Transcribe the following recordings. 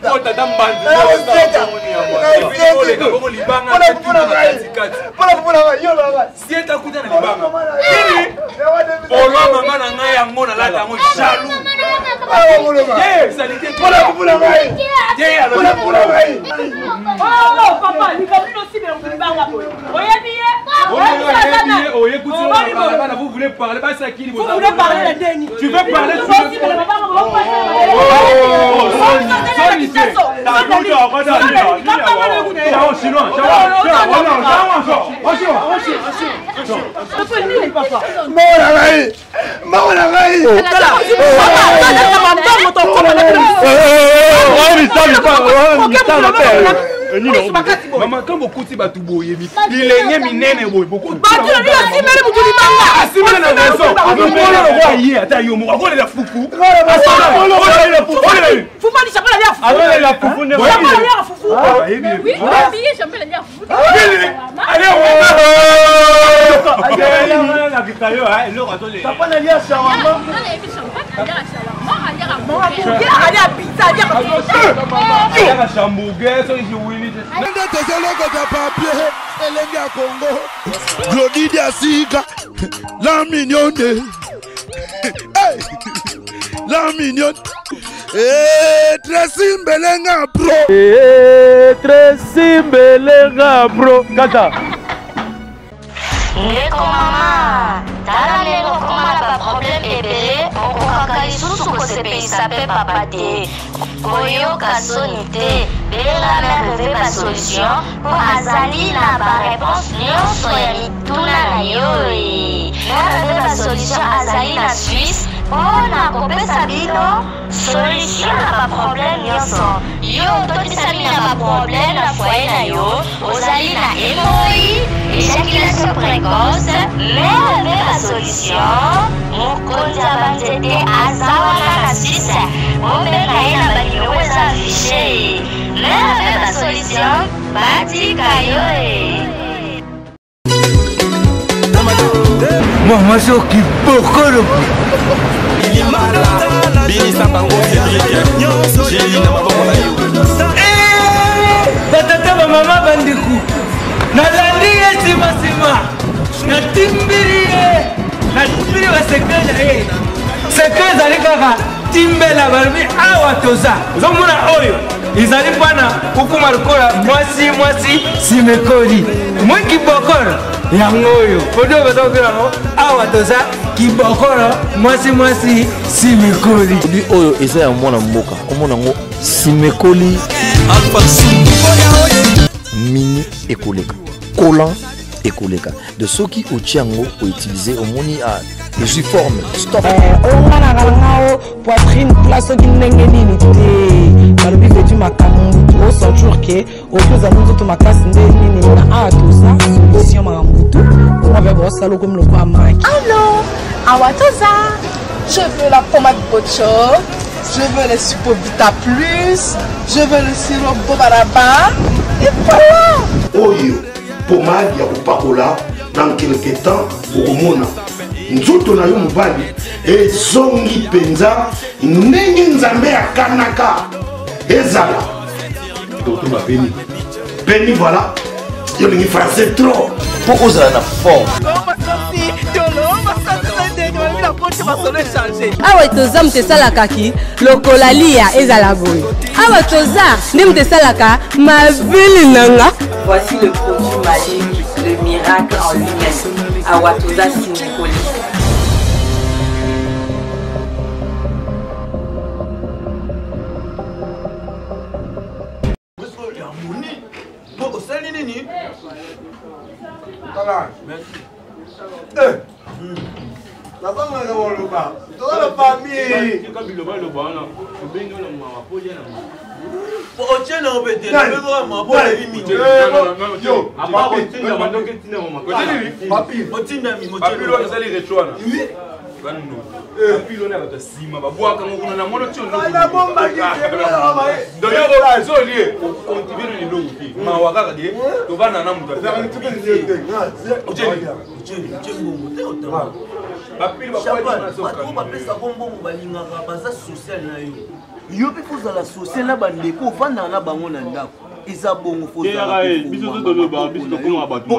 Po tata mbanzi. Sieta kuta na libanga. Polo mama na ngai yango nalata yango jaloux. Oh, papa, likambo nini osimela moto libanga boye? Oyebi ye? Vous voulez parler, Vous voulez parler na ndeni? Tu veux parler, tu veux Mbongo na ngai! Mbongo na ngai! Mama ntango okuti bato boye bilenge minene boye bokoasimeli motu libanga asimeli na raison akomona lokola ye ata yo moko akolela fufu akolela fufu fufu Papa nalia shawarma. Nde tozolokota papier elenge ya Congo. Glody Diasika, la mignonne. Hey, la mignonne. Eh, Tracy Mbelenga bro. Eh, Tracy Mbelenga bro. Kata. Ndeko mama, tala ndenge okoma na ba problème ebele, okokaka lisusu kosepelisa pe papa te. Koyoka soni te, benga mère Reve ba solution po azali na ba reponse nionso ya mituna na yo. Mère Reve ba solution azali na Suisse po na kopesa bino solution na ba problème nionso. Yo ototisami na ba problème na foyer na yo, ozali na hemorroïde, ejaculation précoce, mais mpe ba solution, mokonzi ya ba nzete aza wana na Suisse, bobenga ye na ba numero eza affiche, mais mpe ba solution, batika yo e. Mama soki bokolo. Binisa bango Cédric Gélie na maboko na yo. Batata bamama bandeko nalandi ye nsima nsima natimbili ye natimbili basekre na ye sekre ezali kaka timbela balobi awa toza ozomona oyo ezali mpana kokoma lokola mwasi mwasi simekoli mwi kibokolo yango oyo odo baza kokela yango awa toza kibokolo mwasi mwasi simekoli produit oyo eza ya mwana mboka komona yango simekoli mini ekoleka collant ekoleka de soki otie yango outilize omoni ah, ezwi forme stop eh, oyo nga na kala o poitrine plat soki ndenge nini te balobi vetu makambo mutu osentir ke oki ozali nzoto makasi nde nini na awa toza solution makambo tu onga mpe baosala okomi lokola maki allo awa toza je veux la pommade bocho je veux le supovita plus je veux le sirop bobaraba et voilà oyo pomade ya kopakola dans quelque temps okomona nzoto na yo mobali ezongi mpenza ndenge nzambe akanaka ezala tokoma peni peni voilà yo olingi français trop mpo ozala na forme awa toza moto esalaka ki lokola liya ezala boye awa toza nde moto esalaka mabele na nga Voici le produit magique, le miracle en lui-même. Awa toza simikoli. Harmonie. Po osali nini? Tala. Eh. Nazangaka koloba. Toza na famille. Tika biloba loba wana. Obengi wana mawa po ya na mawa. otie na obe te nabekoka mawa po olebi miti Yo, apa otinda mandoki tinda mama. Otindami Papi lo azali retro wana. Bano. Papi lo na bato nsima babwaka ngo kuna na mono tio ndoyozolie okontinue na lilongo te mawa kaka de tovanda na moto. Bato oyo bapesaka mbongo balingaka baza social na yo. Yo mpe fozala social na bandeko ofandaka na bango na ndako. Eza bongo fozalapo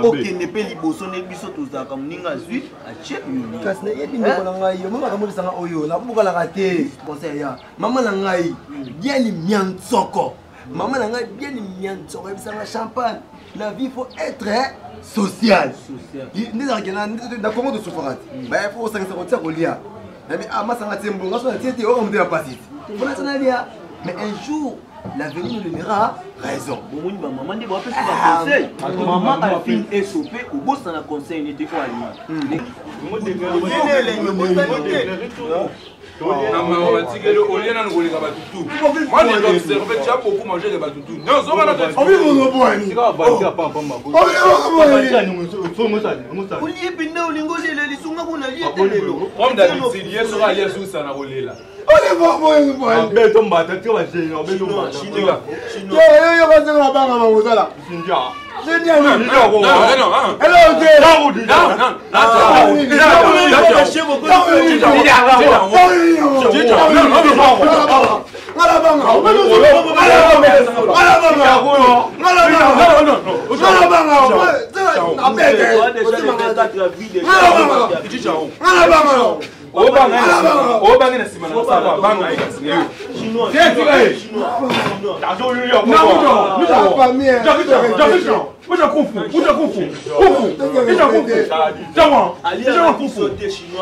okende mpe liboso nde biso tozalaka moninga azwi atie. Kasi nayebi ndeko na ngai yo mama kamobisanga oyo nabukalaka te conseil ya mama na ngai Bieni Miansoko. Mama na ngai Bieni Miansoko ayebisanga champagne, la vie faut être social. Nde ezalaka na Kongo tosufaka te, baya fo osangisa kotia kolia nabi masanga tie mbongo so na tie te oka motema pasi te mpona tia nalia. Mais un jour l'avenir nous donnera raison. Bomoni bamama nde bapesa baconseil. Mama Alphine Eso mpe obosana conseil nete oyo alingi. Na mawa batikeli olie nanu koleka bato tu. Moi j'ai observé, tu as beaucoup mangé que bato tu. Non, zonga na olie mpenza olingi olela lisunga kuna lie te lelo. Comme d'habitude, ye soki alie susa na kolela. Beto mbata tika bageni obeto mbata. Yoyokasenga banga bangozala. Obange na nsima na banga ye kasi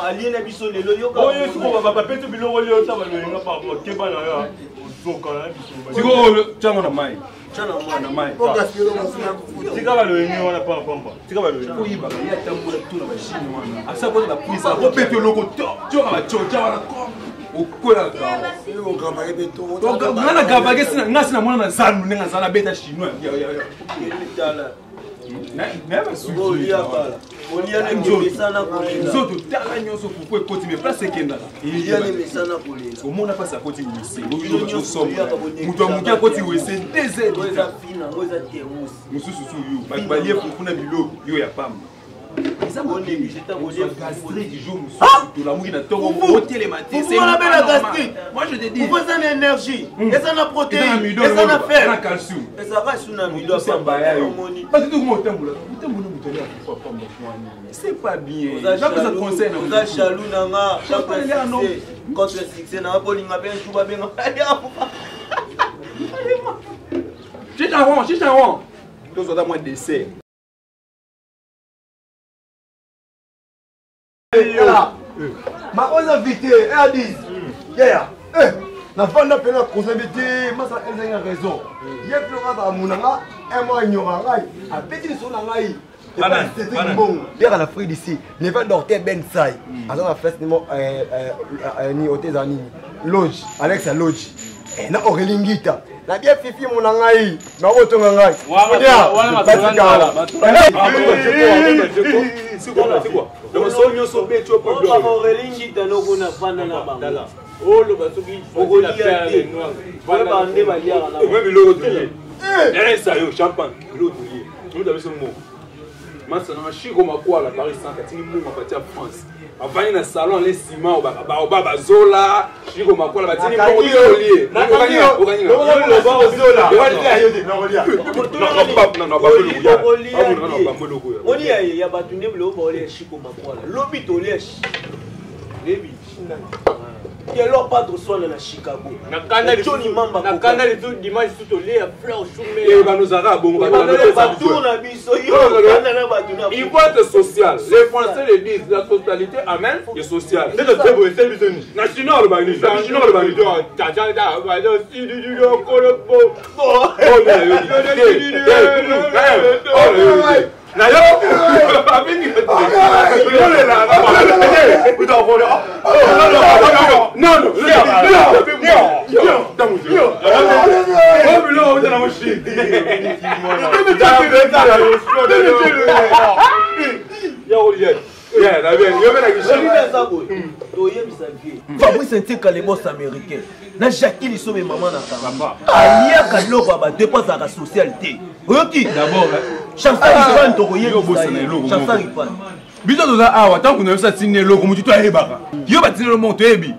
Alie na biso lelo. Oyo siko bapesi biloko lio ta baloyenga keba na yo ozoka na biso. Sikoyo tiango na mai, na mai. Tika baloyenge wana pamba, tika baloyenge. Oyibaka ye atambola to na bachine wana asa kota bapuisa akobeta eloko tioka bacoca wana okwelaka nga na gavake. Nga si namona na zandu ndenge aza nabeta chinois. Nzoto tala nyonso fufu ekoti me place ekendaka omona place akoti wese moto ya moke akoti wese 2 mosusu su yo bato balie fufu na biloko yo ya pamba eza gastrique. Jour mosusu tolamuki na ntongo otelema te. Moi je te dis, eza na énergie, eza na protéine, eza na fer, na calcium. Ezalaka su na mido. Bato tokoma otambola otambola moto ali akufa pamba. C'est pas bien. Napesa conseil na oza jaloux na nga contre succès na nga bolinga mpe jour babenga. Chicharon, chicharon, tozwata mwa dessert. Ma oyo invité R10 yeya nafanda mpena conseil te masala ezangi na raison. Ye mpe azala monanga un mois anyoka ngai abeti lisolo na ngai Cédric Mbongo yaka na Afrique d'ici neva docteur Ben Sai aza na feste nimo ni hotel eza nini loge Alex loge na Aurélie Ngita na bien fifi mona ngai nakotonga ngai. Aurélie Ngita nokuna fanda na bango oloba soki okolia te oyeba nde baliaka na biloko tolie esa yo champagne biloko tolie omuta biso moko masana Shiko Makwala Paris 5 atindi mbongo apati ya France bavandi na salon ale nsima baoba bazola Shiko Makwala batindi mbongo biso olie. Oni ya bato nde biloko baolia Shiko Makwala lobi tolia lebi Kelo Padre Swana na Chicago. Johnny Mamba. Nakanda lisu dimanche su tolia fleur choume. Banozalaka bongo. Bato na biso yo kanda na bato na. Il faut être social. Les Français le disent, la socialité amène le social. Nde tote boye esali biso nini? Na chinois aloba nini? Na chinois aloba nini? Na yo babengi non non. Toyebisa vie Fabrice Ntika le boss américain na Jacki Lisome mama na kanga aliaka biloko ya bato epo azalaka social te. Oyoki Chansal Ipan, tokoyebisa Chansal Ipan. Biso toza awa ntango na biso atindi eloko motu to ayebaka. Yo batindi eloko moko toyebi.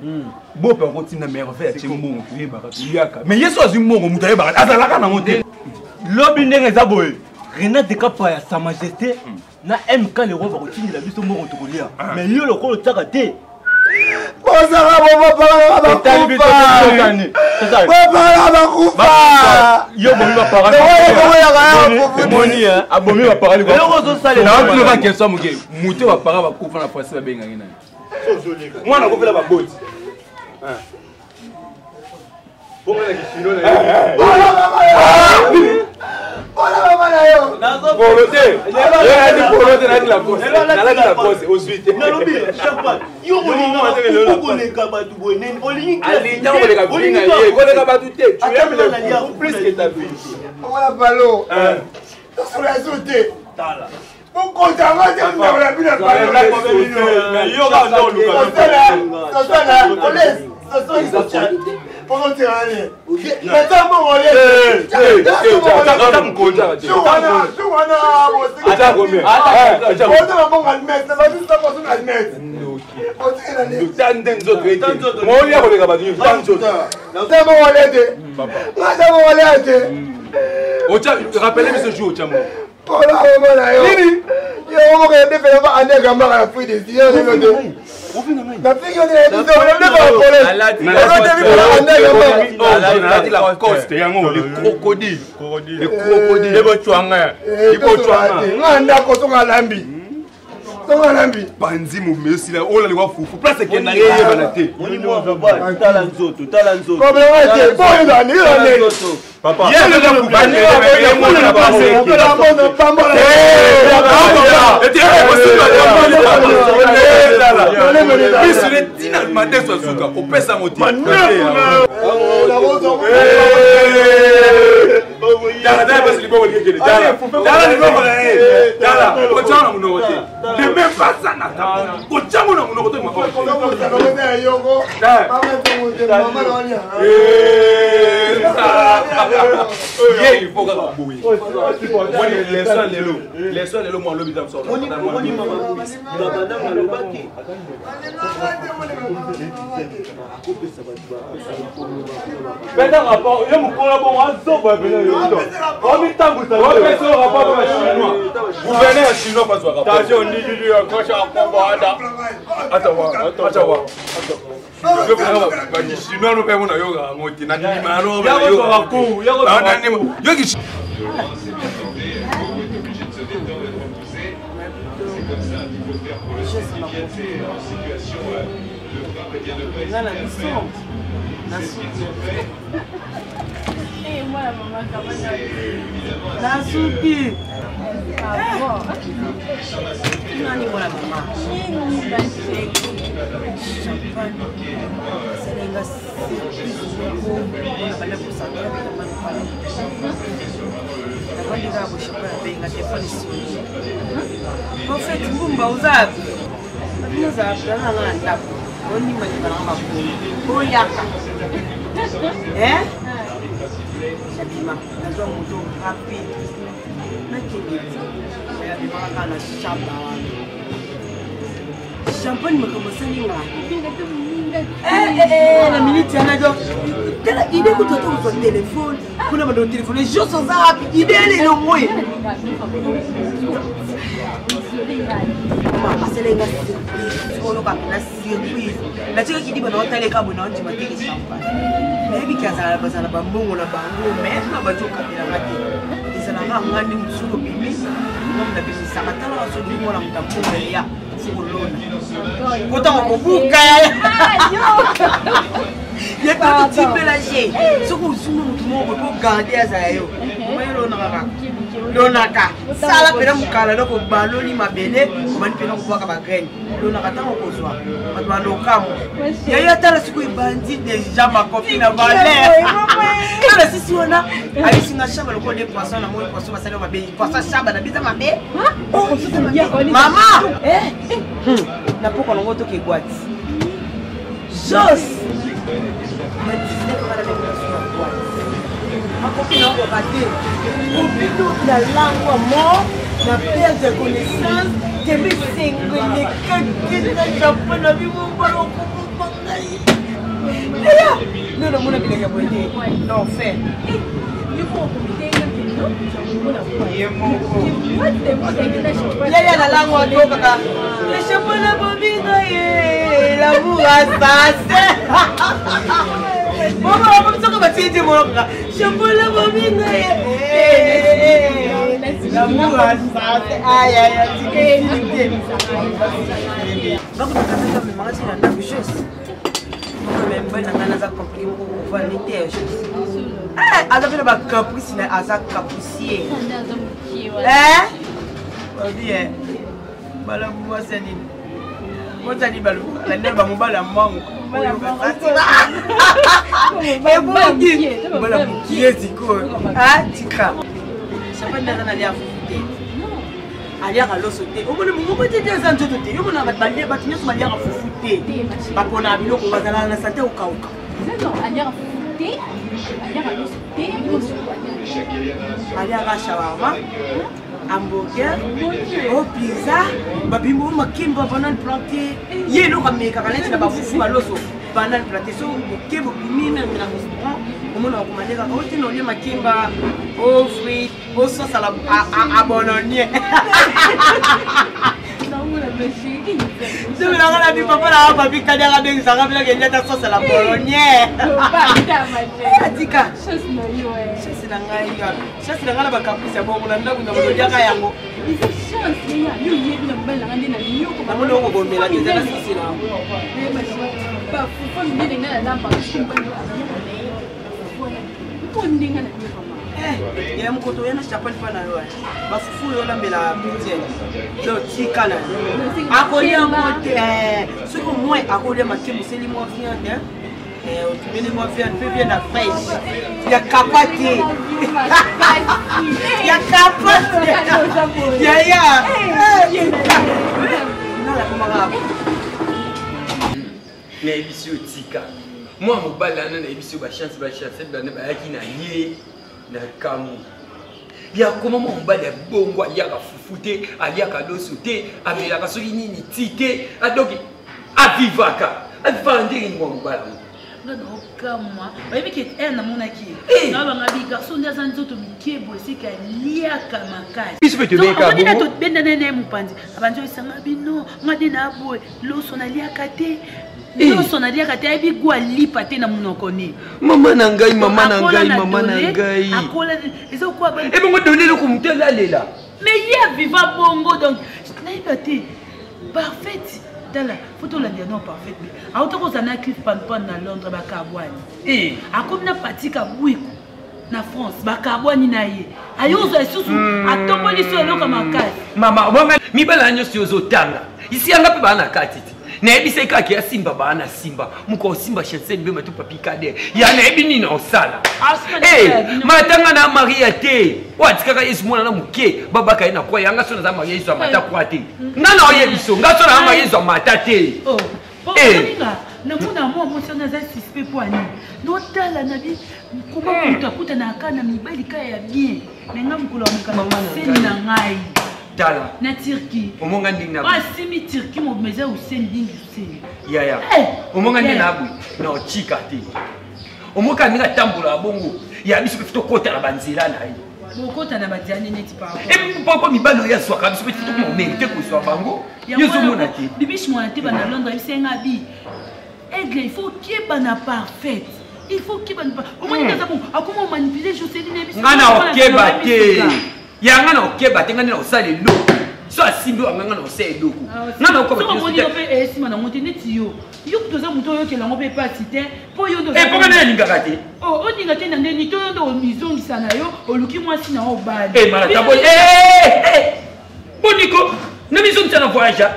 Bope akotinda merveille atie mbongo toyebaka toyaka. Mais ye so azwi mbongo motu ayebaka azalaka nango te. Lobi ndenge eza boye. Renate Kapaya sa majesté na MK le roi bakotindela biso mbongo tokolia. Mais yo lokola otiaka te. Bozala bopapala bakufa. Yo bomi baparents. Abomi baparents. Eloko ozosalela. Naotuna question moke. Moto baparents bakufa na français babengaki nani? Mwana akofela baboti. Polo te. Polo te nalati Lacoste. Nalati Lacoste ozwi te. Nalobi champagne. Yo olinga koleka bato boye nini? Olingi alinga koleka vie na ye. Koleka bato te. Tu aimes le coup plus que ta vie. Okola balo. Tosola zo te. Tala. Bokonza ngo te ndako na bino Tande nzoto ete molia koleka bato nyonso ta nzoto rappele biso jour otya mo Ola omona yo. Nini? Yo omoko ya defela ba ande gambaka na fruit de yo lelo te. Na fiki yo te biso na defela police. Ola te biso ande gambaka. Alati la coste yango le crocodile. Le crocodile. Ebo chwanga. Ibo chwanga. Nga ndako songa lambi. Songa lambi. Panzi mumesila ola likwa fufu. Place ekenda yeyebana te. Moni mwa mobali tala nzoto tala nzoto. Problème te. Boyo na ni na ni. Papa. Biso ne tina madeso azuka kopesa yango te. Tala tala basi liboko likekele tala tala liboko na ye tala kotyanga na monoko te ne même pas ça na ta kotyanga na monoko te ye il faut kaka boye moni leçon lelo leçon lelo mwa lobi ta moni mama alobaki Beta rapport, yo mukolo bongo azoba bena yo. Omitambwisa. Opesa rapport ba chinois. Gouverneur ya chinois bazwa rapport. Attention ndidi ya kosha komba Ata wa, ata wa. Chinois no pe mona yoka yango te na ndima no ba yoka. Yoki Nga na biso na suki na suki nani mwana mama champagne asalenga surprise moko mpona banda kosakela navandi kaka bochampagne abenga telefone esoni prophète mbumba oza Babino ozala plan na nga na ndako ondimandima nanga makolo oyaka nabima nazwa moto rapide nakende abimaka kaka na shaba wana champagne makambo asali nga na minute yana donc tala ide kutu ata kozwa telefone kuna bando telefone jos oza wapi ide elelongo ye asala nga surprise oyoka mpena surprise natikaki diba na otaleka boye na ondima teke champagne nayebi ke azala bazala bambongo na bango mais na bati okabelanga te ezalaka nga nde mosusu obimi ngam nabimisaka talaka soki mwana moto ambongo eya sokolona kotanga kobuka ye totimbela ye soki ozumi motu moko boye mpo garde azala yo oye lonaka kaka lonaka sala mpena mokala loko obaloli mabele obandi mpena kobwaka bagraine lonaka ntango okozwa bato balokamwa yayo atala sikoyo ebandi deja makofi na valer tala sisi wana ayebisi nga shaba lokola nde poisson na moi poisson basali mabe poisson shaba na biza mabe mama na poko nango tokegwati jos na 19 wana Makoki na okoka te. Obino na langwa mort na perte de connaissance kembe esengo elekaki na japon na bimobala okoboma ngai. Eya, nde namona bilenge ya boye te. L'enfer. Yaya na langwa to kaka. Le chapeau na bobino ye, l'amour assassin. Bongo bakomisaka batie te moko chapeau na bobino ye. L'amour assassin. Aïe aïe aïe, tika te. Bakotaka memaka ti na ndako juste. Mobali na ngai naza compliqué moko kovanda te ya juste. Aza mpe na bacaprice na aza capricier. Obi bala mwasi ya nini? Mwasi ya nini balanda bamobali ya mwango. Ebongi mobali ya mokie sikoyo. Tika. Champagne naza nalia fufu te. Aliaka loso te. Omoni moko te te eza nzoto te. Yo mona bato nyonso baliaka fufu te. Baponaka biloko bazalaka na sante okauka. Aliaka shawarma, hamburger, o pizza, babimbo makimba banane planté. Ye eloko amekaka neti na bafufu baloso banane planté. So moke bobimi meme na restaurant omona bakomande kaka otina olie makimba o fruit ososala abononie. Soki na bi papa na papi kadiaka abengisaka biloko eliata sosala bolonie. Atika chance na ngai, chance na ngai na bacaprice ya bongo na ndako na koliaka yango. Namoni okobomela te, ezala sisi na yango. Ya mokoto oya na chapelle mpa na yo, bafufu oyo olambela pitiel donc tika na akolia yango te. Soki au moins akolia makembo, oseli mwa viande, otumeli mwa viande mpe viande ya fraîche ya kapa te, ya kapa te yaya nalakomaka. Nayebisi yo tika mwa mobali wana, nayebisi yo bachance bachance bana bayaki na ye na kamu ya koma mwa mobali ya bongo, aliaka fufu te, aliaka loso te, amelaka soki nini ti te, adoki avivaka avivaka ndenge nini mwa mobali yango? Nga naokamwa, bayebi ke ere namonaki ye na banga bi garçon nde aza nzoto mike boye, esika aliaka makasi. Biso mpe tobengaka bongo. Tobendana na ye mopanzi, abandi oyesanga bino nga nde na boye loso naliaka te, loso naliaka te, ayebi gu alipa te na monoko ne. Mama na ngai, mama na ngai, mama na ngai, akola eza okwa. Ebongo dole eloko motu alalela. Mais ye aviva bongo, donc nayeba te. Parfaite, tala fo tolandela non parfaite me auta kozala na Cliff Panpan na Londres, bakabwani, akomi na Patika Bwiku na France, bakabwani na ye, aye ozwa lisusu atomboli so eloko makasi. Mama obanga mibala na nyonso ozotanga isi yanga mpe baa na kati te. Nayebisaki kaka ya simba baa na simba moko osimba Chancel Mbema to Papi Kader ya nayebi nini osala matanga na Maria te oyo atikaka Yesu mwana na moke babaka ye na kwa yanga. So naza Maria, Yesu amata kwa te. Nga na oyebi so nga so na Maria, Yesu amata te. Oninga namona mwa mwasi wana aza suspect mpo ani notala na bi koma moto akutanaka na mibali kaka ya bien me nga mokolo ya mokaseni na ngai tala na Turquie. Omonga ndenge na asimi Turquie mobima eza Hussein Dingi Hussein. Yaya, omonga ndenge na boye na otika te, omoka ndenge atambolaka bongo ya biso mpe tokota na banzela na ye. Bokota na badiani neti papa mibali oyo azwaka biso mpe tokoma omérite kozwa bango, yo ozomona te. Bibishi mwana te bana Londres abisenga bi Aigle, il faut keba na parfaite, il faut keba na omoni kaza bon akoma manipuler Joseline biso. Nga na okeba te ya nga na okeba te, nga nde na osala eloko so asimbi oyo nga na osala eloko nga na okoba. Omoni yo mpe esima nango te neti yo yo kutu oza moto oyokela yango mpe pasi te mpo yo nde mpo nga nalingaka te. Olinga te na ndeni to yo nde omizongisa na yo oluki mwasi na yo obali. Malata boye boniko na mizongisa na voyage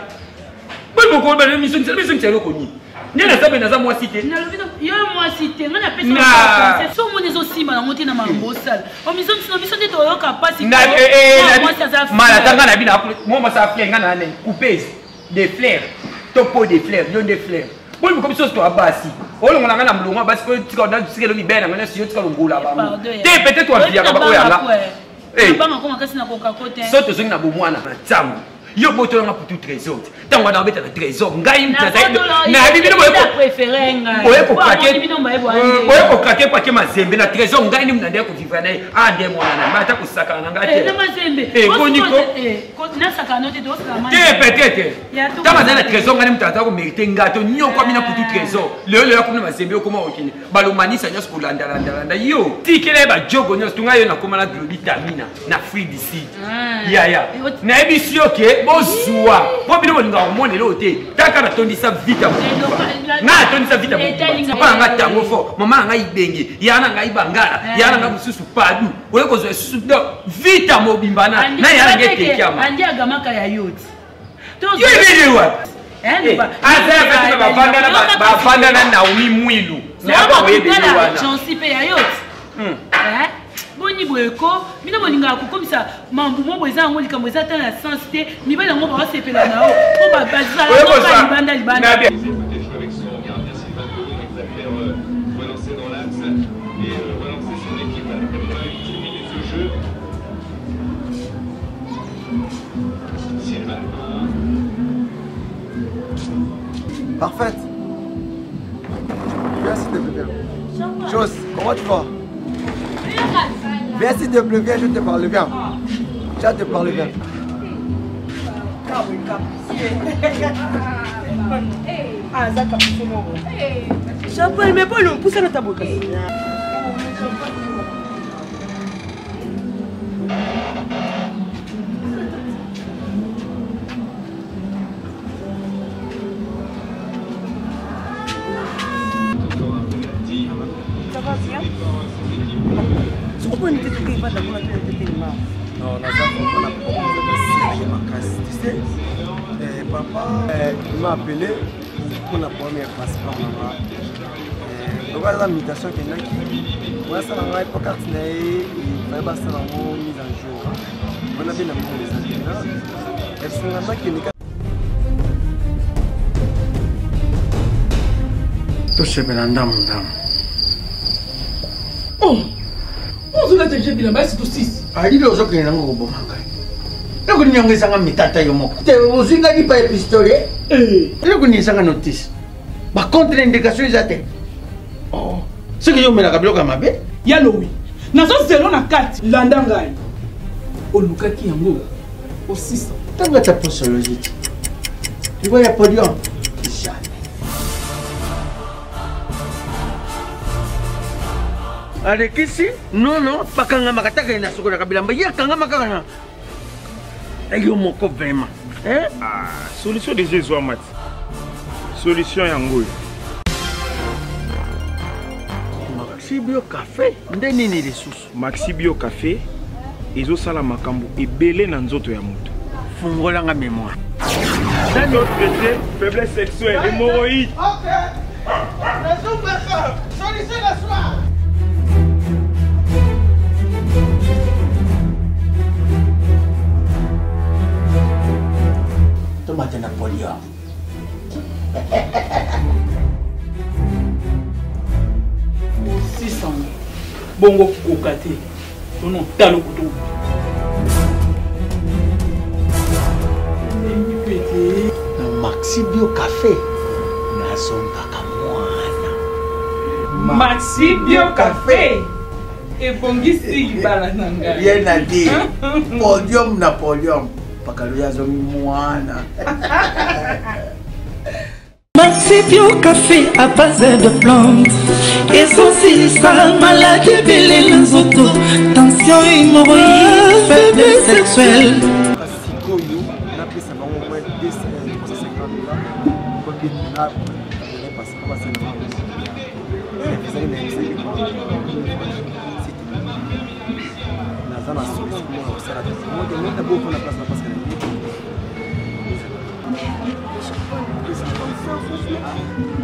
boni bokoloba na mizongisa na mizongisa eloko nini nde naza mpe naza mwasi te. Nalobi yo mwasi te, ngai napesa so omoni ezosimba nango te na makambo osala omizongisi na biso nde toyoka mpasi. Malata ngai na bino mwa mwasi afleur, ngai na nani coupeuse de fleur to pot de fleur, yo nde fleur. Boni moko biso to basi. Olongola nga na mulongo basi ko tika na tika lo mibena nga nyonso yo tika longola bango. Te peut-être wa viaka ba oya nga. Eh. Banga koma kasi na koka ko te. So tozongi na bomwana na ntango. Yo botola nga putu trésor. Ntango wana obeta na trésor ngai nayebi bino boye kokrake kokrake pake mazembe na trésor ngai nde mna nde kovivre na ye a nde mwana na ata kosakana na ngai te boniko te peut-être ntango azali na trésor ngai nde moto aza komerite ngai to nyokwami na putu trésor lelo lelo akomi na mazembe okoma okende balomanisa nyonso kolandalandalanda yo tikela ye bajogo nyonso tunga yo nakoma na globi tamina na afrique du sud ah. yaya nayebisi yo ke bozwa mpo bino bolingaka komona eloko te taka natondisa vita ngai natondisa vita papa na ngai tango fort mama na ngai ibenge ya na ngai bangala eh. ya na ngai mosusu padu oye kozwa lisusu donc vita mobimba na na ya na ngai etekiama yo ebele wapi eh, aza bavanda na naomi mwilu chansi mpe ya yo ti hmm. eh, boni boye ko bino bolingaka kokomisa mambu mo boye eza yango likambo eza ata na sens te mibali yango baosepela na yo mpo bazalaka libanda libanda. Parfaite. Viens s'il te plaît. Jos, comment tu vas? Viens s'il te plaît, viens, je te parle, viens. Je te parle, viens. Champagne, mais pas le pousse à la table. Non, naza vraiment na problème ya makasi. Tu sais, eh, papa eh, il m'a appelé pour la première passeport na nga. Eh, lokola aza mutation akendaki, asala ngai mpo carte na ye faye basala yango mise en jour. Wana mpe na mbongo eza te. Esenga nakende tosepela ndambu ndambu. Oh! Ozolata deja bilamba esi tosisi. Alili ozokende nango koboma ngai. Eloko nini yango ezanga mitata yo moko? Te ozwi ngai lipa ya pistolet? Eh. Eloko nini ezanga notice? Ba contre indication eza te. Oh. Soki yo omelaka biloko ya mabe? Ya lowi. Nazo zelo na kati. Landa ngai. Olukaki yango osisa. Ntango ata posologie te. Liwa ya podium. Jamais. Alekisi nono bakangamaka taka ye nasukolaka bilamba ye akangama kaka na yo moko vraiment eh? ah, solution deja ezwama ti solution yango oyo. Maxi Bio Cafe nde nini lisusu? Maxi Bio Cafe ezosala makambo ebele na nzoto ya moto. Fungola nga memoire. Traité faiblesse sexuelle, hémorroïde. Ok. Solution na soir. Tomate na polio. Osisana bongo koka te tono talo kutu na Maxi Bio Cafe nazongaka mwana. Maxi Bio Cafe ebongisi libala na ngai. Ye na te podium na podium pakalo azongi mwana. Maxi Bio Café à base de plantes ezosilisa maladi ebele na nzoto tension hémorroïde faiblesse sexuelle. Sikoyo napesa bango au moins 350 dollars babetela passeport basala ezali na yebisaki naza na solution moko kosala te d'abord mpona place na parce que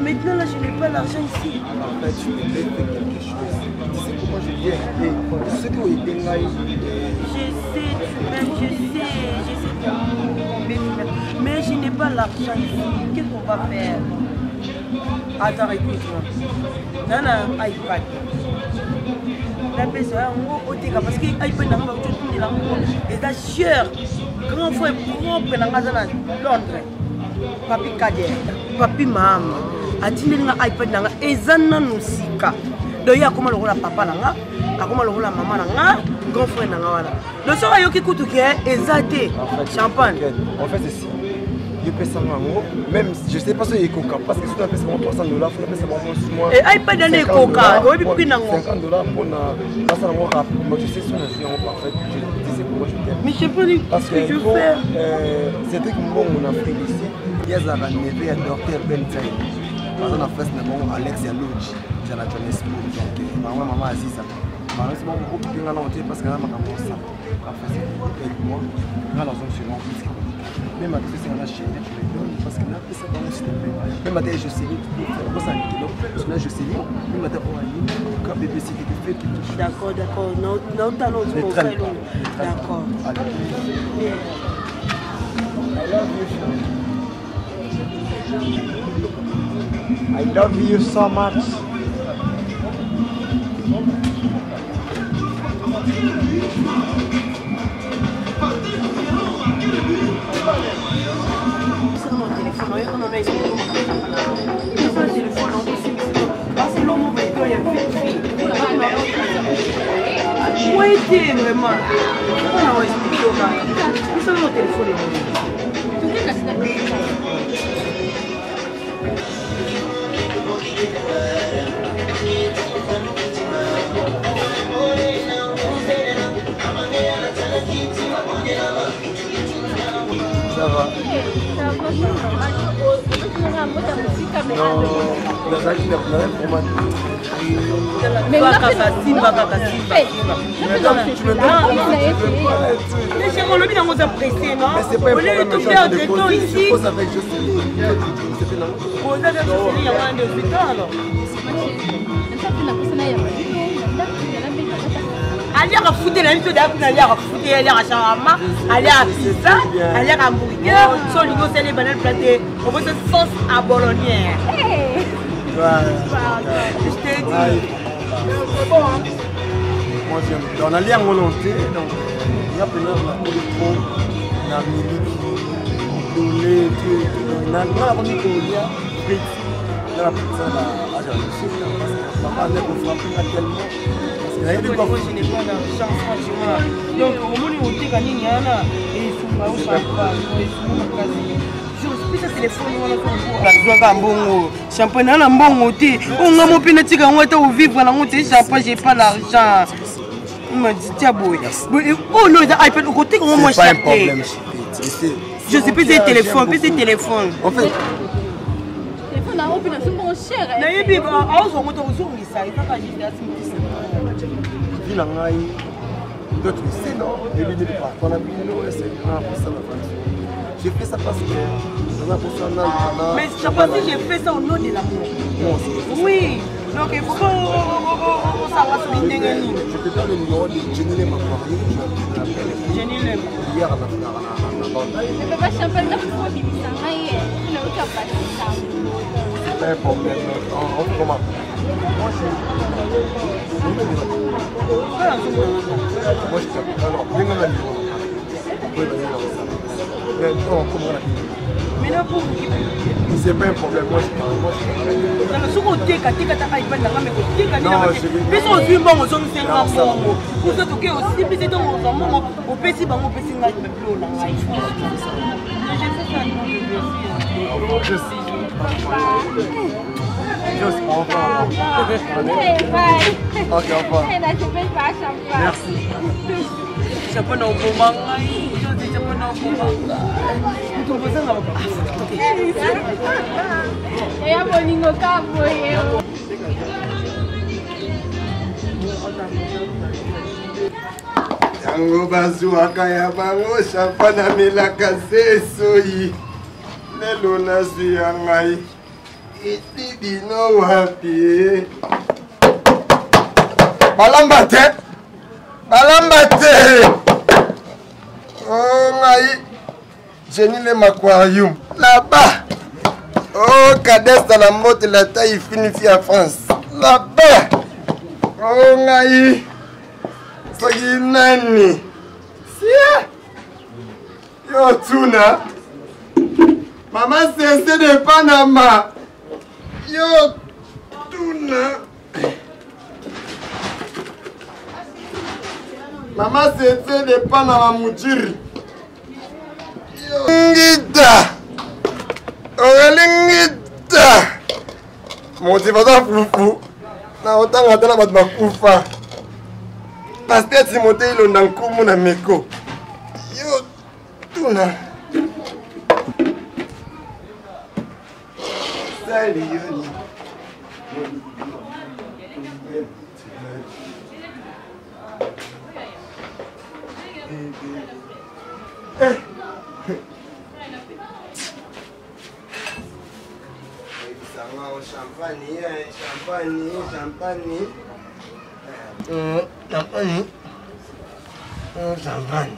Maintenant là, je n'ai pas l'argent ici. En fait, tu devais faire quelque chose. Tu sais comment je viens. Et ce que vous avez Je sais, tu m'aimes, je sais, je sais combien tu m'aimes. Mais je n'ai pas l'argent ici. Qu'est-ce qu'on va faire? Attends, écoute-moi. Na iPad. napesa yango oteka parce que ipad nanga bakuti otindela yango eza cher. Grand frère propre nanga aza na Londres, Papi Kader, Papi Mahama, atindeli nga iPad nanga eza nanu sika. Donc ye akoma lokola papa na nga, akoma lokola mama na nga, grand frère na nga wana. Donc soki ayoki kutu ke eza te champagne. En fait, c'est yo pesanga yango, même je sais pas soki ekoka, parce que soki napesa bango 300 $, faut napesa bango moi iPad wana ekoka, oyebi prix nango. 50 $ mpona nasala yango rapidement. Tu sais, soki nazwi yango parfait, je tu sais pourquoi je t'aime. Mais je sais pas parce ce que que je veux faire. Cédric Mbongo na Afrique ici, ye azalaka neveu ya docteur Ben Tsai, baza na face na bango Alex ya Lodge ya na Johannesburg. Donc bango mama Aziza bango bango okipe nga nango te, parce que na makambo osala. Enfin, aide-moi, nga nazongi suivant plus que même ata soki na chéri, tu me donnes, parce que napesa bango, s'il te plaît. Même ata Joséline, tu peux faire osala likelo, parce que na Joséline, même ata oyo ayi ka bébé, s'il te plaît, quelque chose. D'accord, naotala. Ne traîne pas. D'accord. Allez. I love you. I love you so much. Moi te, vraiment, mpona oexplike yo kaka biso no telefone. Ça va? Non, nazalaki nazalaki vraiment. Kaka simba, kaka simba. Mais chéri, olobi nango oza pressé, non? Mais c'est pas un Au lieu de problème, tout je suis en train perdre de de temps causer, je ici. cause avec Jocelyne. C'était là. Oza na Jocelyne yango wana nde ozwi temps alors. Aliaka fute na biso deya kuna, aliaka fute, aliaka shawarma, aliaka pizza, aliaka hamburger. So olingi osali banane plate, obosi sauce à bolognaise. Je t'ai dit, c'est bon, hein? Moi j'aime. Donc nalia yango non te, donc nga mpena nakoli trop na miliki dole tout et tout. Donc nga nakomi kolia frite nga na pizza na age ya losuka, parce que papa nde kofrappe nga tellement, parce que nayebi Moi, je n'ai pas d'argent, franchement. Donc, omoni oteka nini wana esunga yo champagne, esunga makasi. Pesa telefone wana, nazwaka mbongo. Champagne naa na mbongo te, oyo nga mo mpe natika yango ata ovivre nango te. Champagne, j'ai pas l'argent. Tia boye oyo no eza iPad, okoteka yango mwa C'est pas un cher te. problème, chérie. Tu sais. Je sais, pesa téléphone, pesa téléphone. En fait, nayebi aozwa ngo te, ozongisa ezaka juste asimtisa. Vie na ngai, toi tu le sais, non? Ebi nde parfois na bino esengana kosala venture. J'ai fait ça parce que naza kosala na Mais champagne, si j'ai fait ça au nom de l'amour. Non, c'est Oui, donc il faut pas osanga soki ndenge nini. Je te donne le numéro de Jenny Lema Poirier, je l'appelle. Jenny Lema. Hier, na bande. Papa Champagne, nakobimisa ngai ye nayoka basisa. C'est pas un problème. On fait comment? Moi, je. Moi, je t'appelle. Alors, bien la numéro. Oui, ben, mais non, comment on a Maintenant pour C'est pas un problème. Moi, je parle. Moi, je nano soki oteka teka taka iPad nanga me koteka. Non, Biso ozwi mbongo, ozongisenga mbongo kuso toke osimbisi ntongo ozwa mbongo, opesi bango, opesi ngai bilo na ngai. Je fais ça, non, je suis. Jos, au revoir. Hey, bye. Ok, au revoir. Hey, nasepeli pa Champagne. Merci. Champagne na oboma ngai, Josi, champagne na oboma ngai, moto kozanga. Eya bolingo ka boye. Yango bazwaka ya bango champagne, amelaka se esoi. Lelo nazwi ya ngai, eti bino wapi? Balamba te, balamba te. O ngai Jenny Lema Aquarium là-bas. Oh, Kadesta la mbote la taille fine fille ya France. Là-bas. Oh ngai. Soki nani? Sia. Yo tuna. Mama Sese de Panama. Yo tuna. Mama Sese de Panama Mujiri. Ngita. Aurélie Ngita. Motivateur fufu. Na otanga ata na bato bakufa. Pasteur Timothée Ilonda nkumu na meko. Yo tuna. Sali yoni. Eh. Champagne, champagne, champagne. Champagne. Champagne.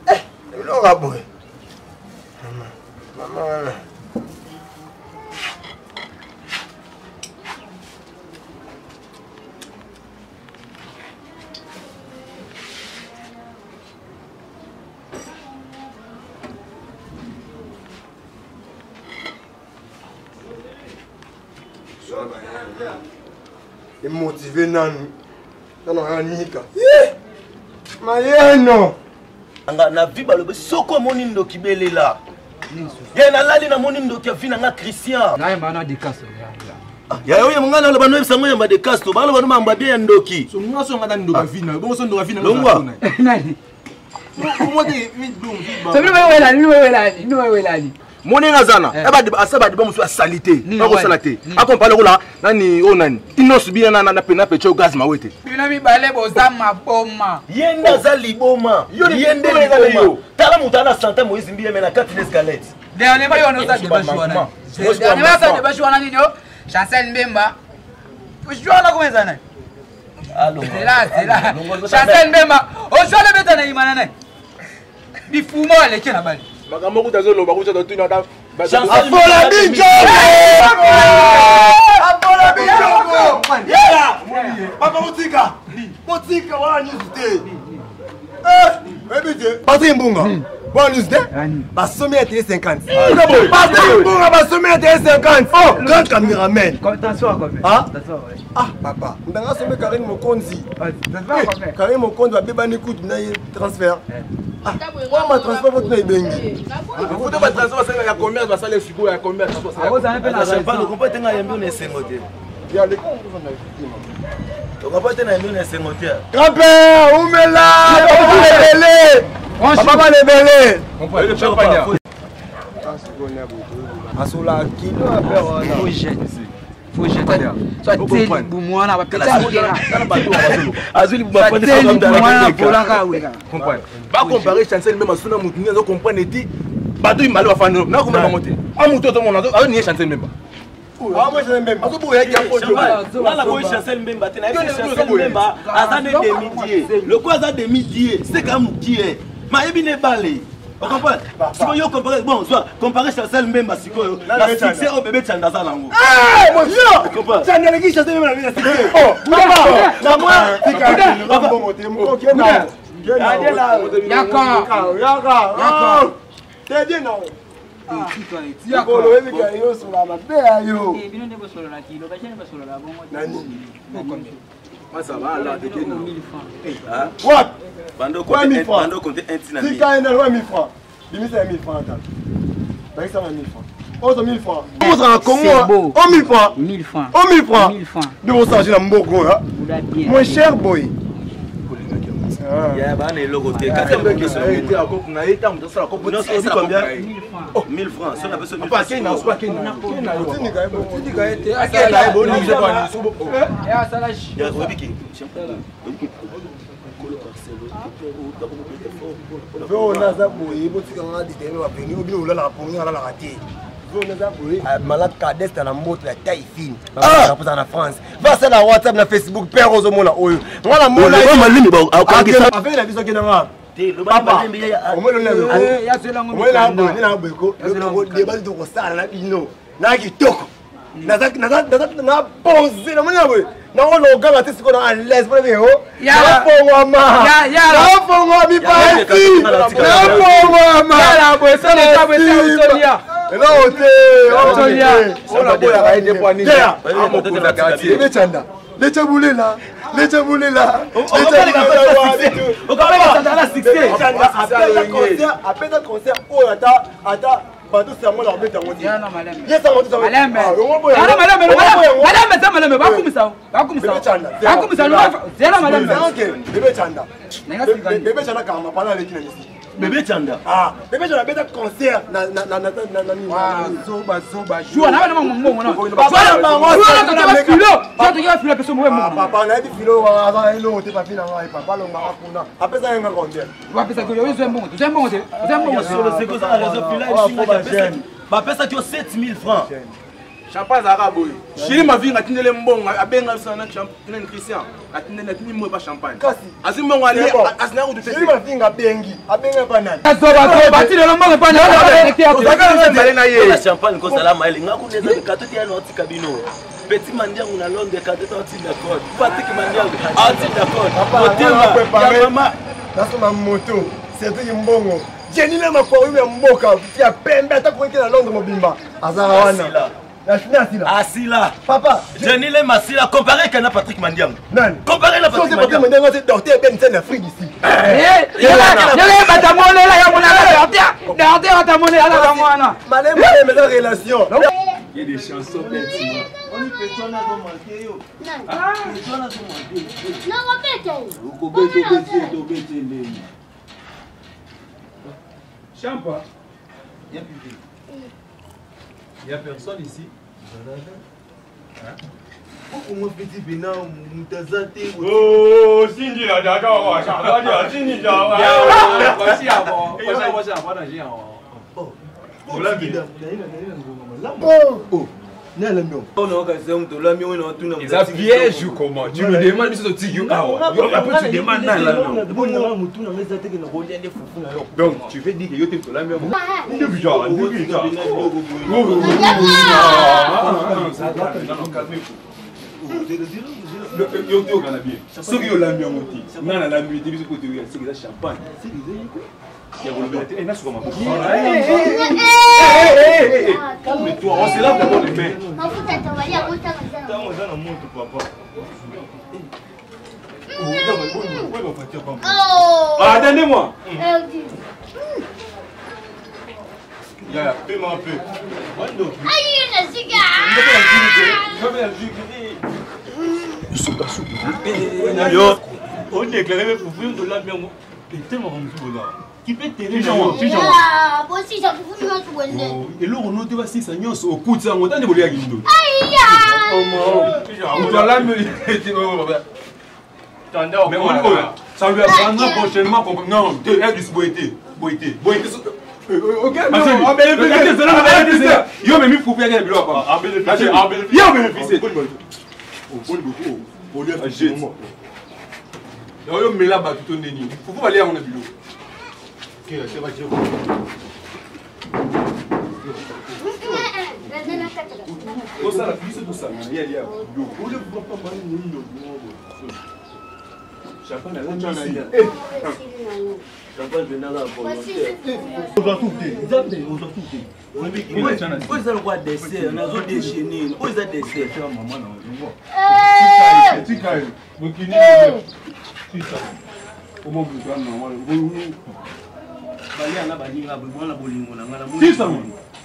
Eh, eloko boye. Mama, mama wana. Emotive nanu nanu anika mayeno nga na vie balobi soki omoni ndoki belela ye nalali namoni ndoki ya vie na nga christian ya oyo nga naloba noyebisa ngo yamba de castro baloba no mambo bien ya ndoki longwa monenga aza na asa badeba mosusu asali te akosala te akompa lokola nani oyo nani inosu bina na pena pecho gaz mawe te bino mibale boza maboma ye nde aza liboma ye nde liboma tala moto ana santa moïse mbiye me na kati na escalette dernièrement yo wana oza debat wana dernièrement oza debat wana nini o chancel mbemba wana koma eza nani zela zela chancel mbemba ozwala beta na imana nani bifuma aleki na bali makambo kuta azoloba kuta totuna ata afola bijogo afola bijogo papa botika botika wana news te oyebi te patrik mbunga wana news te basomi ya tele 50 patrik mbunga basomi ya tele 50 grand cameraman ah papa ndanga asombi karine mokonzi karine mokonzi babebani kutu na ye transfert wama transport po tuna ebengi futa batransfert basalaka ya commerce basala sikoyo ya commerce okompa te ngai yambi na esengo te okompa te na yambi na esengo te grand-père umela papa balebele papa balebele asola kilo affaire wana bacompare chancel meme asuna motu nini azo comprendre ti bato mibale bafandi nakomona bango te a motu azomona azonie chancel memba naboyi chancel mbemba te nayebi chancel mbemba aza nde demi die lokola aza demi die seka mokie mayebi ne bale ocomprendre sikoyo yo compare bon zwa compare chancel mbemba sikoyo na succès oyo bebe chanda aza nango Mikolo oyebi ka yo osola mabe ya yo. Bino nde bosolola kilo, ba jeune basolola bongo. Na nini? Wapi? Bando compte un tina. Tika ena wa 1000 francs. Bimisa ya 1000 francs ata. Bakisa na 1000 francs. Ozo 1000 francs. Ozo na Congo. O 1000 francs. 1000 francs. O 1000 francs. 1000 francs. De osange na mboko ya. Mon cher boy. Ya bana eloko te kati ya mille francs soki napesi naza boye botika nga determine bapeni obino olalaka pongi alalaka te malade cadeste na mboto ya taille fine akozala na france vasala whatsapp na facebook pere ozomona oyo nga namonaafe na biso akendanga papa omonelabweko debati tokosala na bino. Na kitoko. Naza naza naza na bonze na mona boye. Na oganga te sikoyo na à l'aise mpona bino. Nafongwama. Nafongwami pasi. Nafongwama. Yala boye sala boye sala solia. Eloko te. Solia. Ola boyaka ye te mpo anini amokonza quartier. Bebe Chanda. Lecha bulela. Lecha bulela. Apesa concert oyo ata ata bato sango na kobeta yango te. Ye sango te sango. Malembe eza malembe bakumisa bakumisa bakumisa zela malembe. Bebe Chanda. Bebe Chanda kama pana aleki na musique. Bebe Chanda. Ah, Bebe Chanda abeta concert na na na na na na nini. Zoba zoba. Joua na bana mbongo na. Joua filo. Joua toki filo peso mwe mo. Papa na yebi filo aza eloko te papi na ngai papa longaka kuna. Apesa ye nga combien? Wapesa ko yo zo mbongo. Zo mbongo te. Zo mbongo. Solo seko za raison fila esinga bapesaki yo 7000 francs. Champagne azalaka boye. Chili Mavinga atindele mbongo abenga biso na nani Christian atindele atindi mbongo epa champagne. Kasi azwi mbongo ali azinaka kutu te. Chili Mavinga abengi abenga epa nani? Zoba zoba atindele mbongo epa nani? Na ye. Champagne kozala mayele nga kuna eza kato te yana otika bino. Petit Mandiangu na Londres kato te otinda code. Patrick Mandiangu atinda code. Motema ya mama nasomba moto Cedric Mbongo Jenny na makwayu ya mboka ya pembe ata koki na Londres mobimba azala wana asila asila papa Jenny Lema asila comparé kana Patrick Mandiangu nani comparé na Patrick Mandiangu Mandiangu c'est docteur Ben c'est en Afrique ici yele batamonela ya monaka docteur docteur batamonela ya mwana malem malem eza relation. Il y a des chansons pertinentes. Champa. Il y a pipi. Il y a personne ici. Okongo petit pena moto aza te. Oh, Cindy la dada wa sha ba dia Cindy ja wa. Wa sha wa na jia wa. Oh. Eza piège ou comment? Tu me demandes biso totiki yo awa. Après tu demandes nani la Donc tu veux dire que yo te tolami yango? Ndebi ja, ndebi ja. Yo te okana bien. Soki olami yango te, nga nalami te biso po toyoka soki eza champagne. Ya kolobela te, nasuka maboko. Calme-toi, on se lave d'abord les mains. Mafuta tobali yango ntango eza na Ntango eza na moto papa. Oh. Ah, attendez-moi. Perdu. Yaya, paiement un peu. Aïe, nasika. Yo, odeklare mpe fufu yo tolambi yango etemaka mosusu boza Ah, bosisa fufu nyonso boye nde. Eloko no te basisa nyonso okuti yango tande boliaki ndoki. Aïe. Moto alambi. Mais on oyo, ça lui apprendra prochainement. Non, te Edis boye te, boye te, boye te. Ok, yo memi fufu yaki na biloko yo bénéficie. Oyo mela bato to ndeni fufu balia yango na biloko. Tosala biso tosangana ye alia biloko. Champagne alambisi. Ozwa tout te nzambe ozwa tout te oyo eza lokwa dessert nazo déchaîner oyo eza dessert. Balia na baninga bwana bolingo na nga na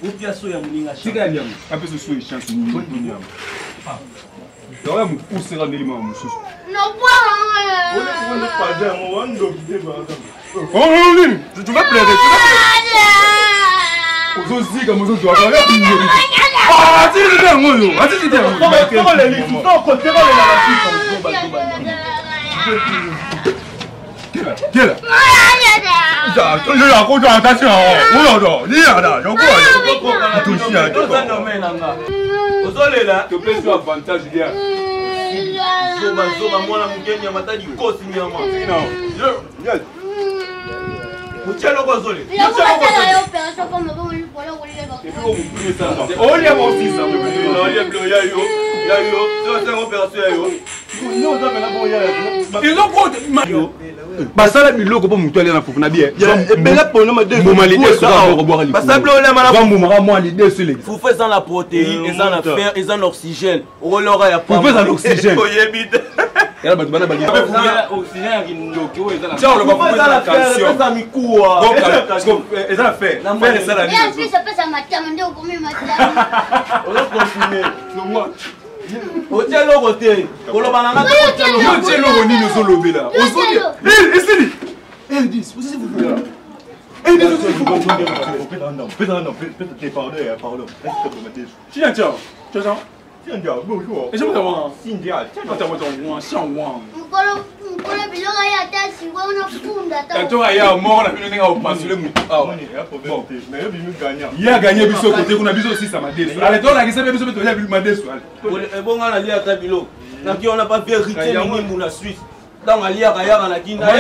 opia so ya moninga. Tika ya liango apesa so chance nini yango ya mokuse kaka ndeli mama mosusu. Nini tu vas pleurer, tu vas pleurer, ozozika mozozwaka atitite yango oyo atitite yango. 对了，这这这大幸好，我老的，你养的，有过来，东西啊，这个。Ozolela topesi avantage bien. Zoba zoba mwana moke nyama ta likosi nyama. Otie eloko ozoli. Olia bosisa. Olia bilo ya yo. Ya yo. Tosenga opération ya yo. Basala biloko mpo motu alia na fufu na bie mbuma lidesumbumaka mwa lidesu eleki fufu eza na protéine, eza na fer, eza na oxygène. Okolora ya fufu eza na oxygène. Oyebi te. Yala bato bana eza mikuwa eza na fer, fer esala nini? Otie eloko te, koloba na nga. Otie eloko nini ozolobela? Esili Eldis, osisi fufu. Tanto aya moko na bino ndenge akopasule motu awa, ye aganye biso kote kuna, biso osisa madesu. Ale, tolakisa mpe biso mpe tolia madesu. Ale, ebonga naliaka biloko naki wana pa vérité minimbu na Suisse. Ntango aliaka yaka na kina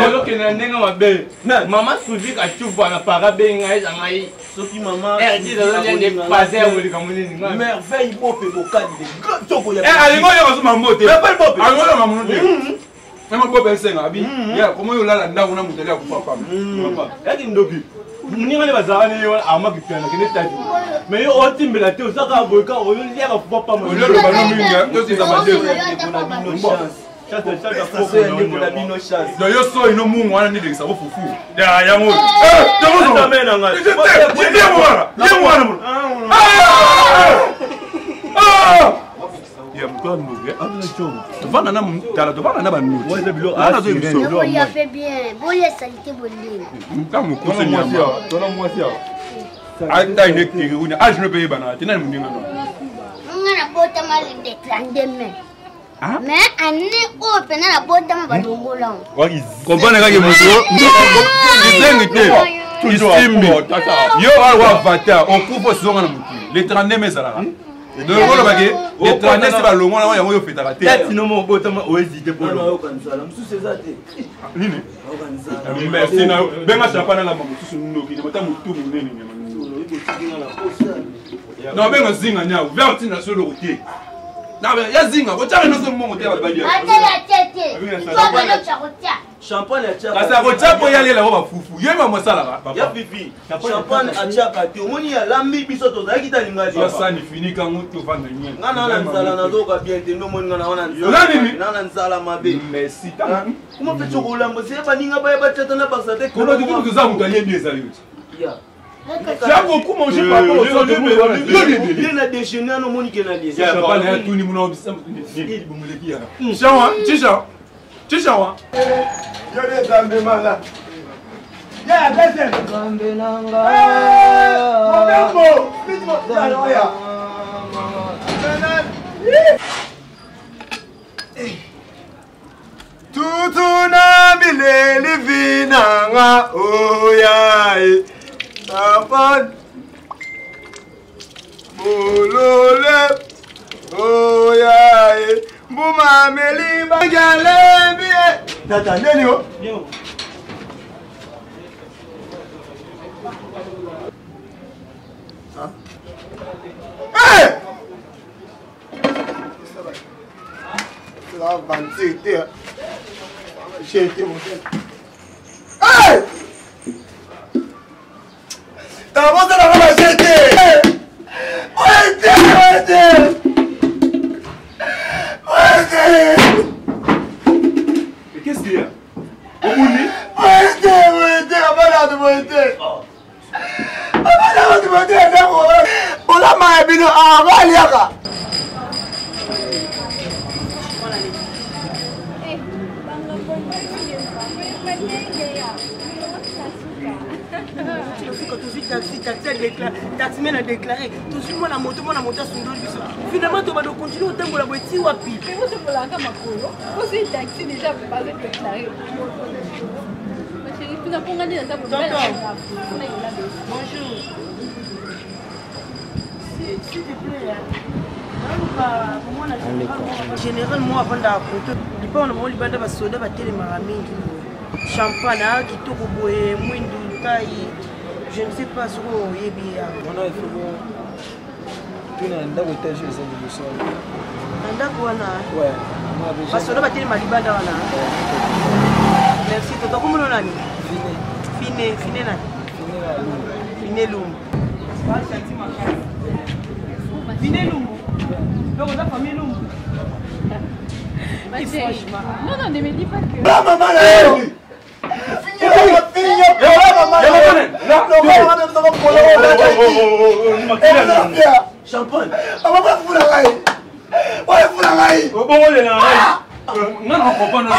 ezokende na ndenge mabe. Mama Suzi Kacufa na para benga eza ngai. Soki mama azolia ya likambo nini? Merveille Bope Bokadi de grand toko ya alingo yo bazuma mbote, alingo yo mamuno te. Nama bope esenga abi ya komo yo lala ndako na moto ali akufa pamba. Yaki ndoki. Moninga nde bazalaka ne wana amaki piana kende tati. Mais yo otimbela te, ozaka boye kaka oyoliaka fufa pamba. Ololoba no mingi, tosiza madesu. Na donc yo soyi no mungu wana ndelekisa ko fufu ya yango ya moto andoki. Tovanda na tala, tovanda na banoti. Mokuse nyama ata ine keke kuna age no mpe yebana te nani moninga no. Nga nabotama le 32 mai, mais année oyo mpena nabotama balongola. Comprendre kaka moto kizengi te, kisimbi yo awa avatar okufa osizonga na mokili. Le 32 mai ezalaka donc olobake le 32 se balongola yango, yo ofetaka te. Botama oezite. Mosusu eza te. Nini? Merci na yo. Benga champagne alamba mosusu ndoki nyama ta motu monene nyama. Na benga zinga nyao ver tina solo te ya zinga kotyaka nyonso mbongo te, bato balia. Champagne atiaka. Kasi akotya mpo ye alela ngo bafufu ye mamo asalaka. Ya pipi, champagne atiaka te. Omoni alambi, biso tozalaki talinga. Sani finika ngo tovanda nye. Nga na nzala, nazoka bien te. Nde omoni nga na nini? Na nzala mabe. Merci. Kuma mpe tokolamba se baninga baya batiata na bakisa te. Toza moto ayebi ezali oti. Tu as beaucoup mangé par rapport au sol de Bien na déjeuner ano omoni ke na liesatuni muna shawa chisha chishawa. Yo nzambe mala. Ya deuxième. Nzambe nanga. Mobembo. Oya. Tutuna bileli vinanga oyae. Papa. Bolole. Oyae. Mbuma meli bagalebi. Tata neni o? Hey! C'est l'aventure, te. J'ai été mon frère. Hey! T'as monté la main, j'ai été! Ouais, ouais, ouais! Mais qu'est-ce qu'il y a? Obuni? Ouais, ouais, abala de ouais. Abala de ouais. Olama ya bino abaliaka. Suka tozwi taxi, taxi adéclaré, taximen adéclaré, tozwi mwana moto, mwana moto asundoli biso. Finalement tobanda okontinue kotambola boye ti wapi? Otambolaka makolo, ozwi taxi déjà bazo déclaré. Bonjour, s'il te plaît, naluka komona général moko avandaka koto lipango na bango libanda, basoda batelemaka mingi. Champagne a kitoko boye mwindu ntai je ne sais pas soki oyebi ya. Wana il faut tuna na ndako etage eza liboso wana. Na ndako wana? Ouais. Basoda batelema libanda wana. Merci toto komona nani? Fine. Fine, fine nani? Fine na Lumbu. Fine Lumbu. Fine Lumbu. Donc oza famille Lumbu. Non, non, ne me dis pas que. La maman na yo. Champagne. Nga na comprendre.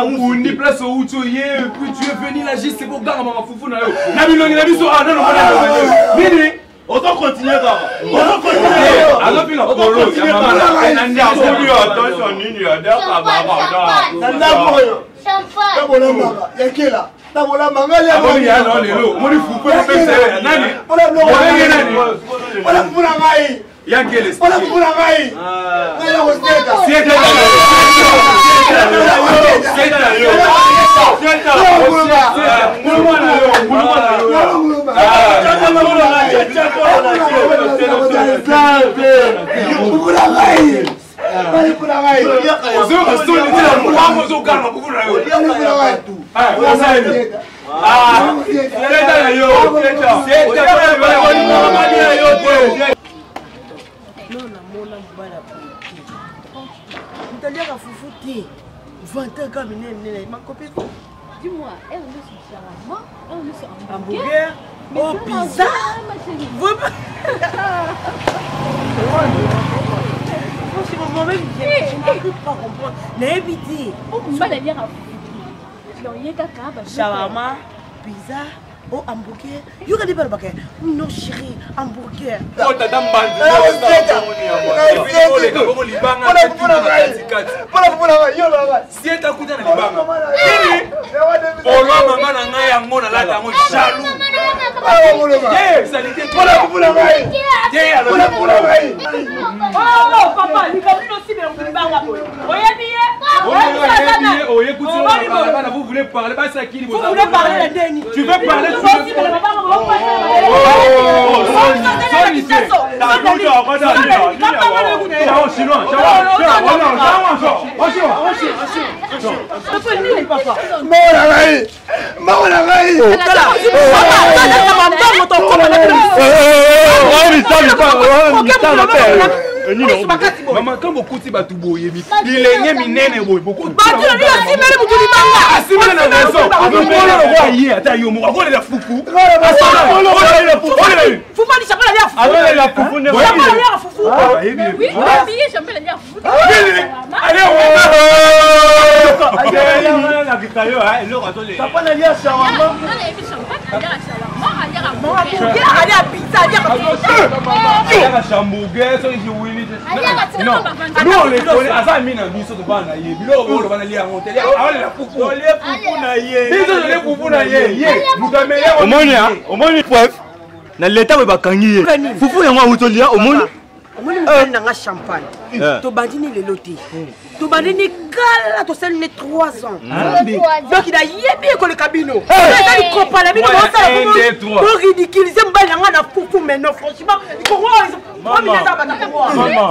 Obundi place outi oye puis tu es venu là juste pour ganga mama fufu na yo na bilongi na biso ah nano nini ozo continuer kaka ozo continuer azopinga polo ya mama na ndako oyo attention nini ya daka baba na ndako oyo tabolambaka yakela tabolamba ngai amoni ya no lelo omoni fufu epesa nani olenge nani mpona fufu na ngai yankele mpona fufu na ngai ngai na koseka Non, namona mobali ya boye te. Moto aliaka fufu te. Vanta kaka minene minene makopi. Dis-moi, elle nous sur shawarma, elle nous sur hamburger. Oh, pizza. Vraiment. Franchement, moi-même, je n'arrive pas à comprendre. Nayebi te. Oh, mobali aliaka fufu te. Donc, ye kaka ba shawarma, pizza. Oh, hamburger. Yoka nde balobaka non chéri hamburger. Oh, tata mbanzi. Sieta kuta na libanga. Nini? Polo mama na ngai yango nalata yango jaloux. Ye, salite. Ye, alobi. Oh, papa, likambo nini osibela moto libanga boye? Oyebi ye? Oye, kuti vous voulez parler, basi akili. Vous voulez parler la ndeni? Tu veux parler, tu veux Mbongo na ngai mbongo na ngai Mama, quand bokuti bato boye bilenge minene boye asimeli motu libanga asimeli na raison mokolo lokola ye ata yo moko akolela fufu fufu alisha alia fufu akolela fufu nde alia fufu Papa nalia shawarma. Alia pizza, alia aliaka hamburger soki kiwili nous on les connaît aza mi na biso tobana na ye biloko oyo oloba nalia yango te aolela fufu tolie fufu na ye biso tolie fufu na ye ye moto ameya omoni omoni preuve na leta boye bakangi ye fufu yango awuti olia omoni Omoni mobali na nga champagne, tobandi ni lelo te, tobandi ni kala, tosali ne 3 ans, donc nayebi ekoleka bino eza likopa na bino bosala boridiculize mobali na nga na fufu. Mais non, franchement,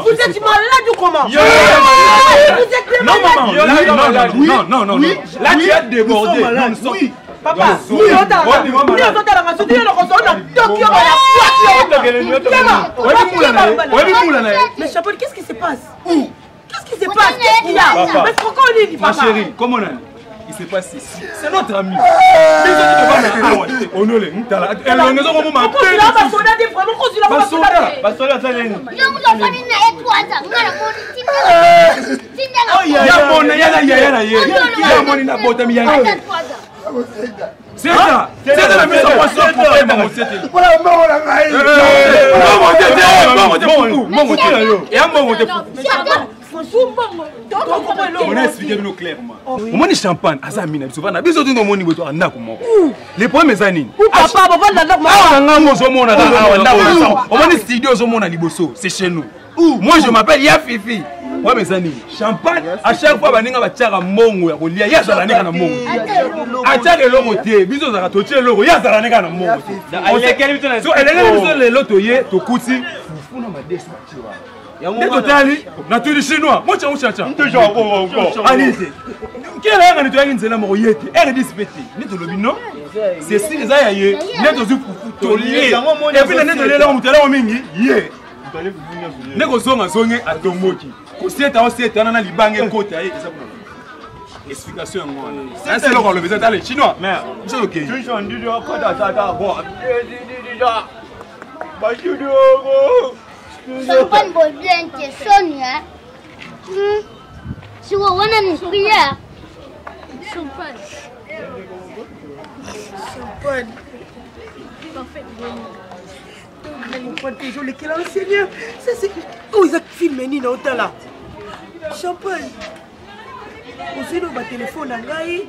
vous êtes malade ou comment? Vous êtes Non, maman, malade. Non, non, non, non. Là, tu as débordé. Oui. Papa, ozotalanga soki yo nakozona tokyo. Mais Chapeau, qu'est-ce qui se passe? Qu'est-ce qui se passe? Qu'est-ce qu'il y a? Mais pourquoi on dit papa? Ma chérie, comment on a? Il s'est passé ici. C'est notre ami. Onole, mutala. Elongo zo komoma. Basoda te vraiment kozila. Basoda. Basoda saleni. Ya mona ya na ya na ye. Ya moni na botami ya. Seta. Seta na biso poisson problème mo sete. Mpona mbongo na ngai. Mbongo te te, mbongo te fufu, mbongo te. Ya mbongo te fufu. On expliqué bino clairement. Omoni champagne aza mina biso bana biso tino omoni boto ndako moko. Le problème eza nini? Papa bavanda ndako moko. Awa ngambo ozomona kaka awa ndako na sango. Omoni studio ozomona liboso, c'est chez nous. Moi je m'appelle Ya Fifi. Problème eza nini? Champagne à chaque fois baninga batiaka mbongo ya kolia, ye azala neka na mbongo. Atiaka eloko te, biso ozalaka totie eloko, ye azala neka na mbongo te. So elekeli biso lelo toye tokuti fufu na madesu batie wana. Nde totali natuli chinois mocha mochacha alise nkela yanga ni toyaki nzela moko ye te rdc mpe te nde tolobi non ceci eza ya ye nde tozwi fufu tolie epuis na nde tolielako moto eloko mingi ye nde kozonga zonge atomboki koseta oseta wana na libanga ekota ye eza kuna explication yango wana nasi eloko alobi eza tale chinois biso tokei Champagne boye bien te soni hein. Sikoyo wana ni prière. Champagne. Champagne. Parfait. Comprendre toujours lekela o Seigneur. Ça c'est oh eza film nini otala. Champagne. Ozwi no ba telefone na ngai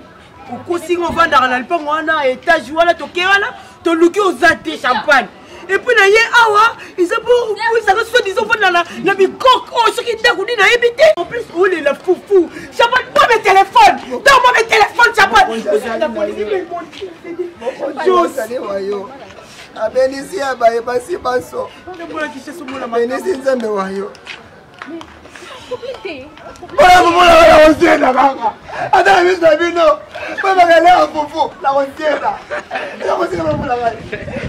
okosi nga ovandaka na lipango wana etage wana toke wana toluki oza te champagne epuis na ye awa eza po ezaka soit disant ofanda na bikok oyo soki ndako nini nayebi te en plus olela fufu champagne mwa me telefone ntango mwa me telefone champagne Abenisi ya baye basi banso abenisi nzambe wa yo mpona komonaka na kosienda kaka ata na miso na bino mpo bakaleka fufu na kosienda nakosila bafula ngai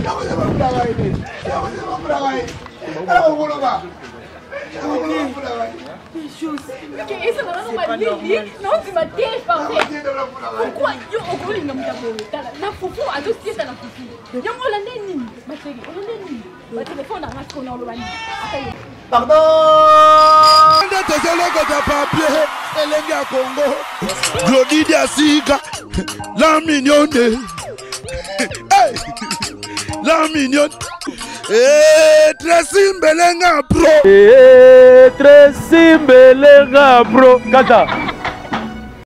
nakosila bafula ngai nakosila bafula ngai nakokoloba nakokoloba bafula ngai ezalaka malili naondima te parfait pourquoi yo okolinga moto ya boye tala na fufu azosieta na fufu yango olande nini bacheri olande nini batelefone nanga sikoyo na oloba nini ata yo Pardon! Nde tozolokota papier elenge ya Congo. Glody Diasika, la mignonne. Hey! La mignonne. Eh, Tracy Mbelenga pro. Eh, Tracy Mbelenga pro. Kaka.